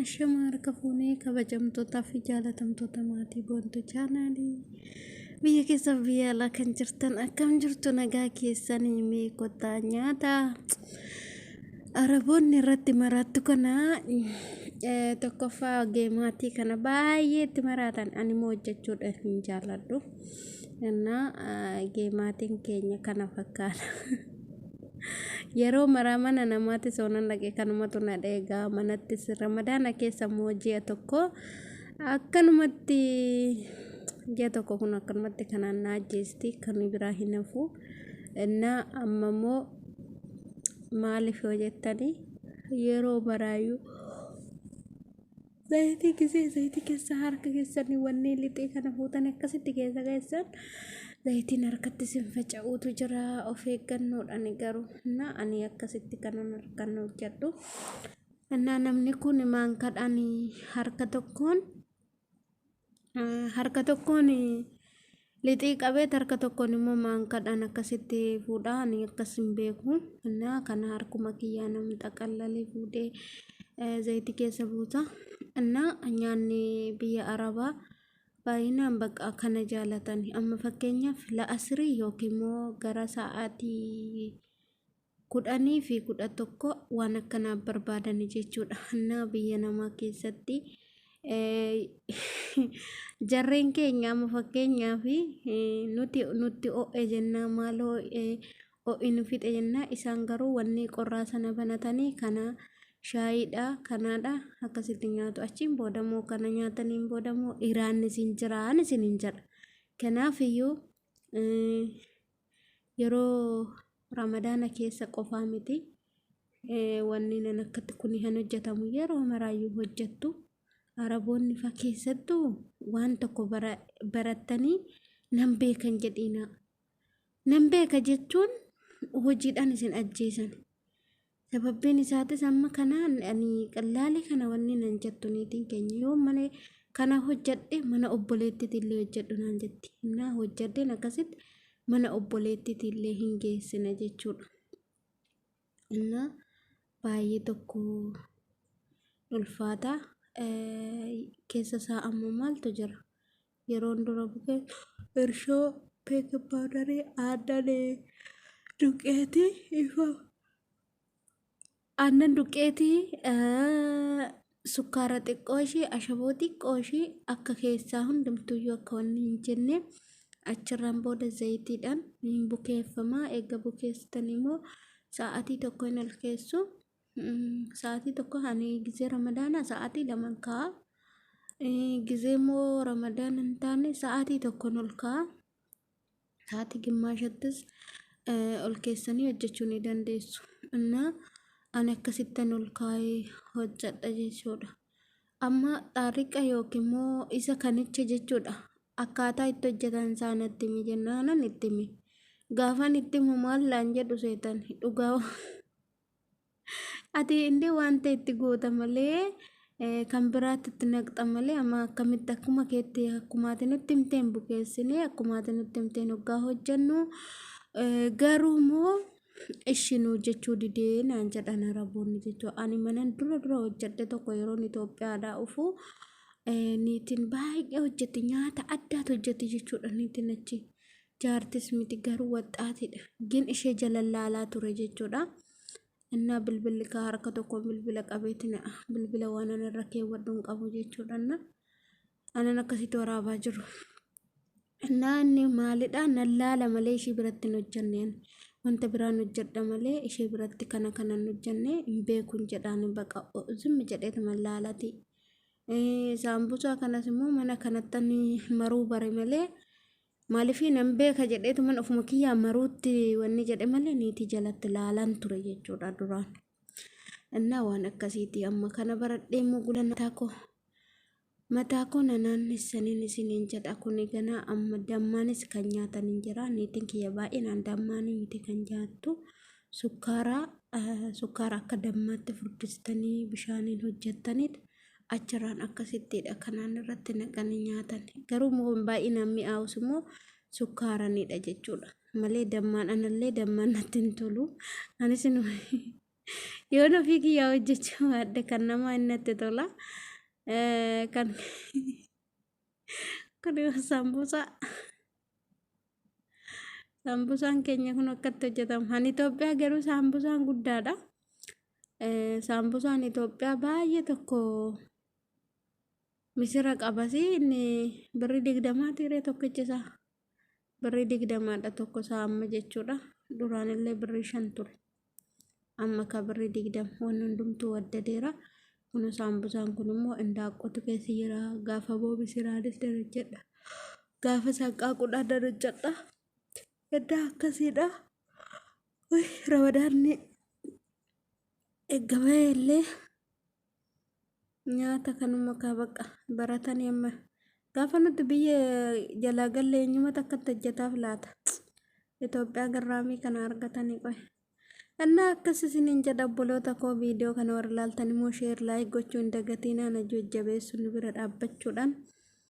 Ashama harka fuunee kabajamtootaa fi jaalatamtoota maatii Boontuu chaanaalii biyya keessaaf biyya alaa kan jirtan akkam jirtu nagaa keessanii mee kottaa nyaata Araboonni irratti maraattu kana tokkoffaa geemaatii kana baay'ee itti maraatan ani immoo hojjechuudha hin jaalladhu. Innaa geemaatiin keenya kana fakkaata. Yeroo maraa mana namaatti soonan dhaqe kanumatu na dheegaa manattis ramadaana keessa immoo ji'a tokko akkanumatti ji'a tokko kun akkanumatti kanaan na ajjeesti kan biraa hin hafu. Innaa amma immoo maaliif yoo jettanii yeroo maraayyuu zayitii gisee zayitii keessa harka keessanii wanni lixee kana fuutan akkasitti keessa keessan zayitiin harkatti isin faca'uutu jira of eeggannoodhaan garuu na ani akkasitti kanan harkaan hojjedhu. Innaa namni kun maankadhaan harka tokkoon harka tokkoon lixii qabeet harka tokkoon immoo maankadhaan akkasitti fuudha. Ani akkas hin beeku. Innaa kana harkuma kiyyaa namni xaqallalee fuudhee zayitii keessa buusa. Innaa nyaanni biyya Arabaa baay'inaan bakka kana jaalatan. Amma fakkeenyaaf la'asrii yookiin immoo gara sa'aatii 10 fi 11 waan akkanaa barbaadani jechuudha. Innaa biyya namaa keessatti jarreen keenya amma fakkeenyaaf nuti nutti ho'e jennaa maal ho'e ho'i nu fixe jennaa isaan garuu wanni qorraa sana banatanii kana shaayiidha kanaadha akkasitti nyaatu achiin boodamoo kana nyaataniin boodamoo iraanni isin jiraan isin hin jedha. Kanaaf iyyuu yeroo ramadaana keessa qofaa miti wanni nan akkatti kun kan hojjetamu yeroo maraayyuu hojjettu araboonni fa keessattuu waan tokko barattanii nan beekan jedhiina nan beeka jechuun hojiidhaan isin ajjeesan. Sababbiin isaatis amma kana ani qallaalii kana wanni nan jettu niitiin keenya yoo mana kana hojjadhe mana obboleettiitti illee hojjedhu naan jetti. Innaa hojjadheen akkasitti mana obboleettiitti illee hin geessina jechuudha. Innaa baay'ee tokko ulfaata. Keessa isaa ammoo maaltu jira? Yeroon dura buke irshoo, beekin paawudarii, aannan duqeetii ifa aannan duqeetii sukkaara xiqqoo ishee ashaboo xiqqoo ishee akka keessaa hundumtuyyuu akka wanni hin jenne achirraan booda zayitiidhaan hin bukeeffama. Eega bukeessitan immoo sa'aatii tokko hin olkeessu. Sa'aatii tokko ani gizee ramadaanaa sa'aatii laman ka'a. Gizee immoo ramadaana hin taane sa'aatii tokkon ol ka'a. Sa'aatii gimmaashattis ol keessanii hojjechuu ni dandeessu. Innaa ani akkasittan ol kaa'ee hojjedha jechuudha. Amma xaariqa yookiin immoo isa kanicha jechuudha. Akkaataa itti hojjetan isaa natti himi jennaanan itti himi. Gaafan itti himu maal laan jedhu seetan dhugaa. Ati indee wanta itti goota malee kan biraatti itti naqxa malee amma akkamitti akkuma keetti akkuma ati nutti himteen bukeessine akkuma ati nutti himteen hoggaa hojjennu garuu immoo ishi nu jechuu didee naan jedhan araboonni jechuudha. Ani manan dura dura hojjedhe tokko yeroon Itoophiyaadhaa dhufu niitiin baay'ee hojjetti nyaata addaatu hojjetti jechuudha niitiin achi. Jaartis miti garuu waxxaatiidha. Gin ishee jala laalaa ture jechuudha. Innaa bilbilli kaa harka tokkoon bilbila qabeetiin bilbila waan ana irra keewwadhu hin qabu jechuudha. Innaa anan akkasitti waraabaa jiru. Innaa inni maalidha nan laala malee ishee biratti hin hojjenne. Wanta biraan hojjedha malee ishee biratti kana kana hin hojjenne hin beekun jedhaan baqa zimmi jedheetuma laalati. Saambusaa kanas immoo mana kanatti maruu bare malee maaliif nan beeka jedheetuman ofuma kiyyaa maruutti wanni jedhe malee niitii jalatti laalaan ture jechuudha duraan. Innaa waan akkasiiti amma kana baradhee immoo gula mataa koo mataa koo na naannessaniin isiniin jedha kuni ganaa amma dammaanis kan nyaatan hin jira niitiin kiyya baay'inaan dammaanii miti kan nyaattu sukkaara sukkaara akka dammaatti furdistanii bishaaniin hojjettaniit achirraan akkasittidha kanaan irratti naqanii nyaatan garuu immoo baay'inaan mi'aawus immoo sukkaaranidha jechuudha malee dammaan anallee dammaan natti hin tolu anis Yoon ofii kiyyaa hojjechuu baadhe kan namaa inni natti tola. Kan kun saambusaa. Saambusaan keenya kun akkatti hojjetama. Kan Itoophiyaa garuu saambusaan guddaadha. Saambusaan Itoophiyaa baay'ee tokko misira qabasi inni birrii 20 tiree tokkichi isaa. Birrii 20dha tokko isaa amma jechuudha. Duraan illee birrii 5 ture. Amma ka birrii 20 wanni hundumtuu waddadeera. Kun saambusaan kun immoo indaaqqotu keessa jira. Gaafa boo misiraanis nan hojjedha. Gaafa sanqaaquudhaan nan hojjedha. Edda akkasiidha. Ramadaanni eegga bahee illee nyaata kanuma kaa baqa baratanii amma gaafa nuti biyya jalaa galle eenyumatu akkatti hojjetaaf laata? Itoophiyaa garraamii kana argatanii qoy. Innaa akkas isiniin jedha obboloota koo, viidiyoo kana warra ilaaltan immoo share, like gochuu hin dagatinaa, na jajjabeessuun nu bira dhaabbachuudhaan.